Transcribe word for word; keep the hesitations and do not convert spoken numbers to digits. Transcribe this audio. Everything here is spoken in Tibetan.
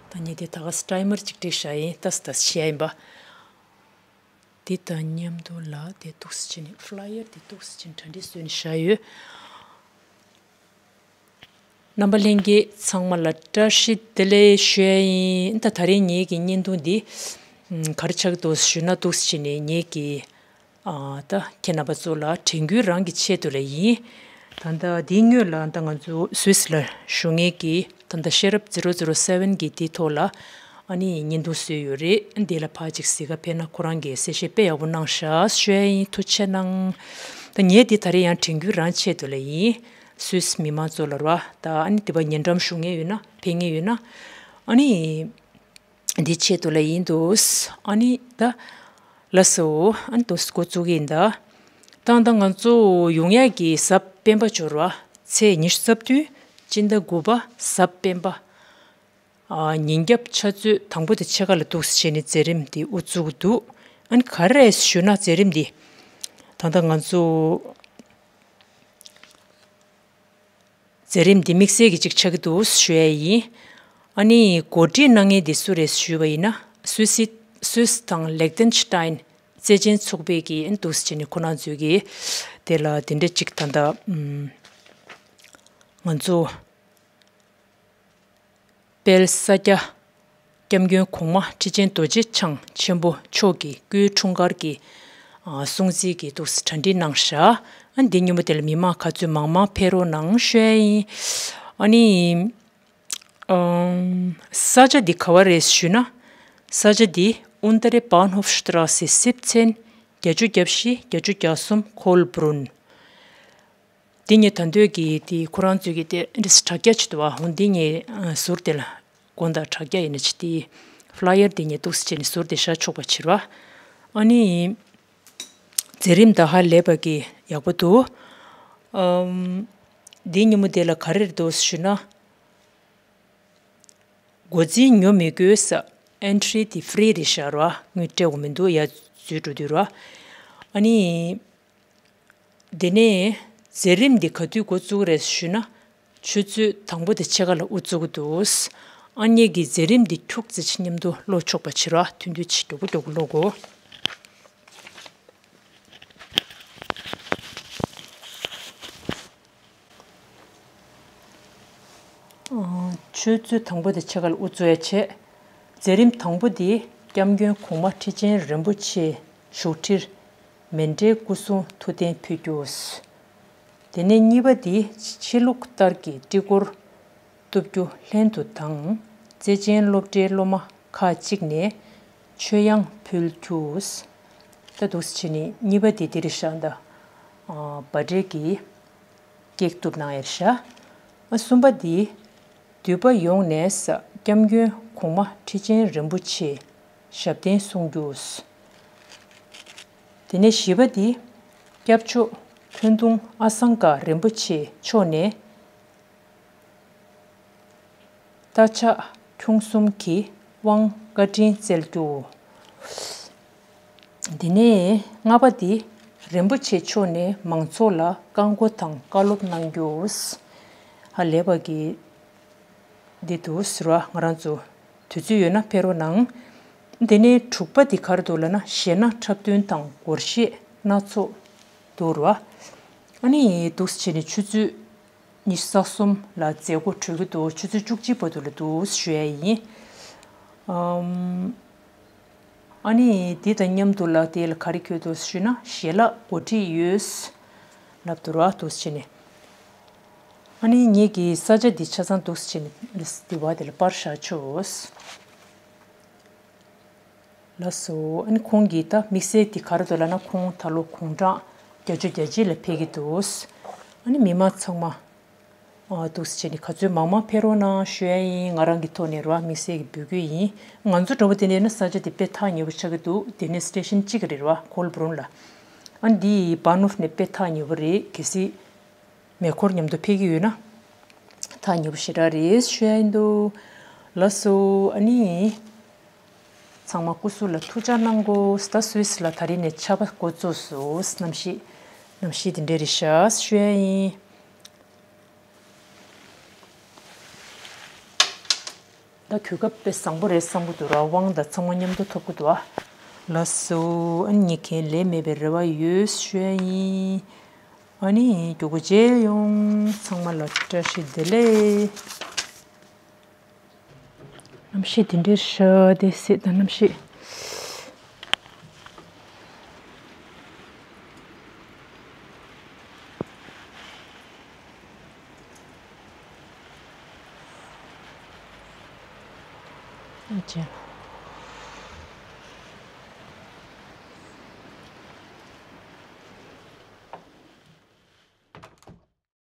ད་ངས་དེ་ད་ག་སི་ཊའི་མར་ཅིག་བསྒྲིགས་བཞག་ཡིན། ད་ད་བཤད་ཡིན་པ། དེ་དང་མཉམ་དུ་ལ་དེ་འདུག་སེ་བྱས་ནས་ཕ་ལ་ཡར་དེ་འདུག་སེ་བྱས་ནས་གྲ་སྒྲིག་བཟོས་ནས་བཞག་ཡོད། རྣམ་པ་ལྷན་རྒྱས་ཚང་མ་ལ་བཀྲ་ཤིས་བདེ་ལེགས་ཞུ་ཡ་ཡིན། ད་ད་རིང་ངེད་ཀྱི་བརྙན་ཐུང་འདི་ཨམ་ག་རེ་ཆགས་འདུག་ཞུས་ན་འདུག་སེ་བྱས་ནས་ངེད་ཀྱི་ཨ་ད་ཁྱེད་རྣམ་པ་ཚོ་ལ་དྲན་སྐུལ་རང་གི་ཆེད་དུ་ལ་ཡིན། ད་ལྟ་འདིའི་སྔོན་ལ་ད་ང་ཚོ་སུད་སི་ལ་བཞུགས་མཁན་གྱི་ད་ལྟ་ཤེས་རབ་ཛི་རོ་ཛི་རོ་སེ་ཝེན་གྱི་དེའི་ཐོག་ལ་ཨ་ནི་བརྙན་ཐུང་བཟོས་ཡོད་རེད། འདི་ལ་ཕར་ཅིག་གཟིགས་ག་ཕེབས་ན་ཁོ་རང་གིས་གསལ་བཤད་དཔེ་ཡག་པོ་གནང་ཤག་ཞུ་ཡ་ཡིན། ཐུགས་རྗེ་གནང་། ད་ངས་འདི་ད་རེས་ཡང་དྲན་སྐུལ་རང་ཆེད་དུ་ལ་ཡིན། སུད་སི་མི་མང་ཚོ་ལ་ར་ད་ཨ་ནི་དེ་པར་ཉེ་འགྲམ་བཞུགས་མཁན་ཡོད་ན་ཕེབས་མཁན་ཡོད་ན་ཨ་ནི། འདི་ཆེད་དུ་ལ་ཡིན་འདུག་ཨ་ནི་ད་ལགས་སོ། ཨ་ནི་འདུག་འགོ་བཙུགས་ཀྱི་ཡིན་ད། ད་ད་ང་ཚོ་ཡོང་ཡག་གི་གཟའ་སྤེན་པ་འབྱོར་བ་ཚེས་ཉི་ཤུ་རྩ་བདུན་སྤྱི་ཟླ་དགུ་པ་གཟའ་སྤེན་པ། ཨ་ཉིན་རྒྱབ་ཆུ་ཚོད་དང་པོ་དང་ཕྱེད་ཀ་ལ་འདུག་སེ་བྱས་ནས་མཛད་རིམ་འདི་དབུ་བཙུགས་འདུག་ཨ་ནི་ག་རེ་རེད་ཞུ་ན་མཛད་རིམ་འདི་ད་ལྟ་ང་ཚོ། མཛད་རིམ་འདི་དམིགས་བསལ་གྱི་ཅིག་ཆགས་ཀྱི་འདུག་ཞུ་ཡ་ཡིན། ཨ་ནི་གོ་སྒྲིག་གནང་མཁན་འདི་སུ་རེད་ཞུས་པ་ཡིན་ན་སུད་སི་སུད་སི་དང་ལེག་ཏེན་ཤི་ཏཱིན་བཙན་བྱོལ་ཚོགས་པའི་གི་ཨ་ནི་འདུག་སེ་བྱས་ནས་ཁོ་རང་ཚོའི་གི་དེ་ལ་དེ་འདྲ་ཅིག་ད་ལྟ་ཨམ་ང་ཚོ་དཔལ་ས་སྐྱ་སྐྱབས་མགོན་གོང་མ་ཁྲི་ཆེན་རྡོ་རྗེ་འཆང་ཆེན་པོ་མཆོག་གི་སྐུའི་འཁྲུངས་སྐར་གྱི་ཨ་སྲུང་བརྩི་གི་འདུག་སེ་གྲ་སྒྲིག་གནང་ཤག་ཨ་འདི་མཉམ་པོ་དེ་ལ་མི་མང་ག་ཚོད་མང་མང་ཕེབས་རོགས་གནང་ཞུ་ཡ་ཡིན། ཨ་ནི་ཨམ་ས་ཆ་འདི་ག་བ་རེད་ཞུས་ན། ས་ཆ་འདི་Untere Bahnhofstrasse siebzehn བརྒྱད་ཅུ་གྱ་བཞི་བརྒྱད་ཅུ་གྱ་གསུམ་Kolbrunn། འདི་ངས་ད་འདོད་ཀྱི་དེ་ཁོ་རང་ཚོའི་གི་དེ་དྲ་རྒྱ་ཆེད་དུ་བ་འོང་འདི་ངས་ཟུར་དེ་ལ་དགོངས་དག་དྲ་རྒྱ་ཡིན་ན་ཆེ་དེ་ཕ་ལ་ཡར་དེ་ངས་འདུག་སེ་བྱས་ནས་ཟུར་དེ་བཞག་ཆོག་པ་བྱེད་རོགས། ཨ་ནི་མཛད་རིམ་ད་ཧ་ལས་པ་གི་ཡག་པོ་འདུག་ཨམ་འདི་ཉིན་མོ་དེ་ལ་ག་རེ་རེད་འདུག་ཞུ་ན། སྒོ་རྩིས་ཉོ་མི་དགོས་ས་ཨེན་ཊི་རི་དེ་ཧྥི་རི་རེད་ཤག་ར། དངུལ་སྤྲད་དགོས་མི་འདུག་ཡ་འཛུལ་འགྲོ་དུས་ར། ཨ་ནི། དེ་ནས་མཛད་རིམ་འདི་ག་དུས་འགོ་བཙུགས་རེད་ཞུས་ན། ཆུ་ཚོད་དང་པོ་དང་ཕྱེད་ཀ་ལ་དབུ་བཙུགས་འདུག་ཨ་ནི་གི་མཛད་རིམ་འདི་ཁྱུག་ཙམ་ཅིག་མཉམ་དུ་ཀློག་ཆོག་པ་བྱེད་ར། ཐུང་ཐུང་ཅིག་མགྱོགས་པོ་མགྱོགས་པོ་ཀློག་གོ། ཆུ་ཚོད་དང་པོ་དེ་ཕྱེད་ཀ་ལ་དབུ་གཙོ་ཡ་བྱས། མཛད་རིམ་དང་པོ་དེ་སྐྱབས་མགོན་གོང་མ་ཁྲི་ཆེན་རིན་པོ་ཆེ་བཞུགས་ཁྲིར་མཎྜལ་སྐུ་གསུང་ཐུགས་རྟེན་ཕུལ་རྒྱུ། དེ་ནས་གཉིས་པ་དེ་ཕྱི་ལུགས་ལྟར་གྱི་སྤྲི་གོར་གཏུབ་རྒྱུ་ལྷན་དུ་དང་། བརྩེ་ཆེན་སློབ་གྲྭའི་སློབ་མ་ཁག་ཅིག་ནས་མཆོད་དབྱངས་ཕུལ་རྒྱུ། ད་འདུག་སེ་བྱས་ནས་གཉིས་པ་དེ་འདིར་བཞག་ད། བ་འདྲེ་གི་ཀེག་གཏུབ་གནང་ཡར་བཞག་གསུམ་པ་འདི། འདུས་པ་ཡོངས་ནས་སྐྱབས་མགོན་གོང་མ་ཁྲི་ཆེན་རིན་པོ་ཆེ་ཞབས་བརྟན་གསུང་རྒྱུ། དེ་ནས་བཞི་པ་འདི། སྐྱབས་མཆོག་འཁོན་གདུང་ཨ་སངྒ་རིན་པོ་ཆེ་མཆོག་ནས། རྟ་ཕྱག་ཁྱུང་གསུམ་གྱི་དབང་བཀའ་དྲིན་སྩལ་རྒྱུ། དེ་ནས་ལྔ་པ་འདི། རིན་པོ་ཆེ་མཆོག་ནས་མང་ཚོགས་ལ་བཀའ་བསྒོ་དང་བཀའ་སློབ་གནང་རྒྱུ། ཧ་ལས་པ་གི་འདི་འདུག་ཟེར་བ་ང་རང་ཚོ་དུས་ཚོད་ཡོད་ན་ཕེབས་རོགས་གནང་། དེ་ནས་དྲུག་པ་འདི་ག་རེ་འདུག་ལབ་ན་གཞས་སྣ་འཁྲབ་སྟོན་དང་སྒོར་གཞས་སྣ་ཚོགས་འདུག་ར། ཨ་ནི་འདུག་སེ་བྱས་ནས་ཆུ་ཚོད་ཉི་ཤུ་རྩ་གསུམ་ལ་མཛད་སྒོ་གྲོལ་གྱི་འདུག་ཆུ་ཚོད་བཅུ་གཅིག་བར་དུ་ལ་འདུག་ཞུ་ཡ་ཡིན། ཨམ། ཨ་ནི་འདི་དང་མཉམ་དུ་ལ་དེ་ལ་ག་རེ་འཁོད་འདུག་ཞུས་ན་ཞལ་ལག་གོ་སྒྲིག་ཡོད་ལབ་འདུག་ར། འདུག་སེ་བྱས་ནས་ཨ་ནི་ངེད་ཀྱི་ས་ཆ་འདི་ཆ་ཚང་འདུག་སེ་བྱས་ནས་འདི་བ་དེ་ལ་པར་བཞག་ཆོག་ལགས་སོ། ཨ་ནི་ཁོང་གིས་ད་དམིགས་བསལ་དེ་ག་རེ་འདུག་ལབ་ན་ཁོང་ད་ལོ་དགུང་གྲངས་བརྒྱད་ཅུ་གྱ་གཅིག་ལ་ཕེབས་ཀྱི་འདུག་ཨ་ནི་མི་མང་ཚང་མ་ཨ་འདུག་སེ་བྱས་ནས་ག་ཚོད་མང་མང་ཕེབས་རོགས་གནང་ཞུ་ཡ་ཡིན། ང་རང་གི་ཐོག་ནས་རོ་དམིགས་བསལ་གྱི་འབོད་སྐུལ་ཡིན། ང་ཚོ་འདྲ་པོ་དེ་འདྲ་ཡིན་ན་ས་ཆ་དེ་དཔེ་ཐག་ཉེ་པོ་ཆགས་ཀྱི་འདུག་དེ་ནས་སི་ཊེ་ཤན་གཅིག་རེད་རོ་ཁོལ་བྷ་རུན་ལ། ཨ་ནི་འདི་བྷ་ནོབ་ནས་དཔེ་ཐག་ཉེ་པོ་རེད། གལ་སྲིད་མེ་འཁོར་མཉམ་དུ་ཕེབས་ཀྱི་ཡོད་ན་ཐག་ཉེ་པོ་ཞེ་དྲག་རེད་ཞུ་ཡ་ཡིན་འདུག་ལགས་སོ། ཨ་ནི་ཚང་མ་སྐུ་གཟུགས་ལ་ཐུགས་ཅག་གནང་གོ། ད་སུད་སི་ལ་ད་རིང་ནས་ཆར་པ་འགོ་བཙུགས་སོང་། གནམ་གཤིས་གནམ་གཤིས་དེ་འདྲ་རེད་ཤག་ཞུ་ཡ་ཡིན། ད་གོ་སྐབས་དཔེ་བཟང་པོ་རེད་བསམ་གྱི་འདུག་ར། དབང་དང་ཚང་མ་མཉམ་དུ་ཐོབ་ཀྱི་འདུག་ཨ། ལགས་སོ། ཨ་ནི་ངས་ཁྱེད་ལས་མེད་པའི་རེ་བ་ཡོད་ཞུ་ཡ་ཡིན། ཨ་ནི་མགྱོགས་པོ་མཇལ་ཡོང་། ཚང་མ་ལ་བཀྲ་ཤིས་བདེ་ལེགས། གནམ་གཤིས་འདི་འདྲའི་ཤ་དེ་སྲིད་དང་གནམ་གཤིས། ཨ་ཅེ།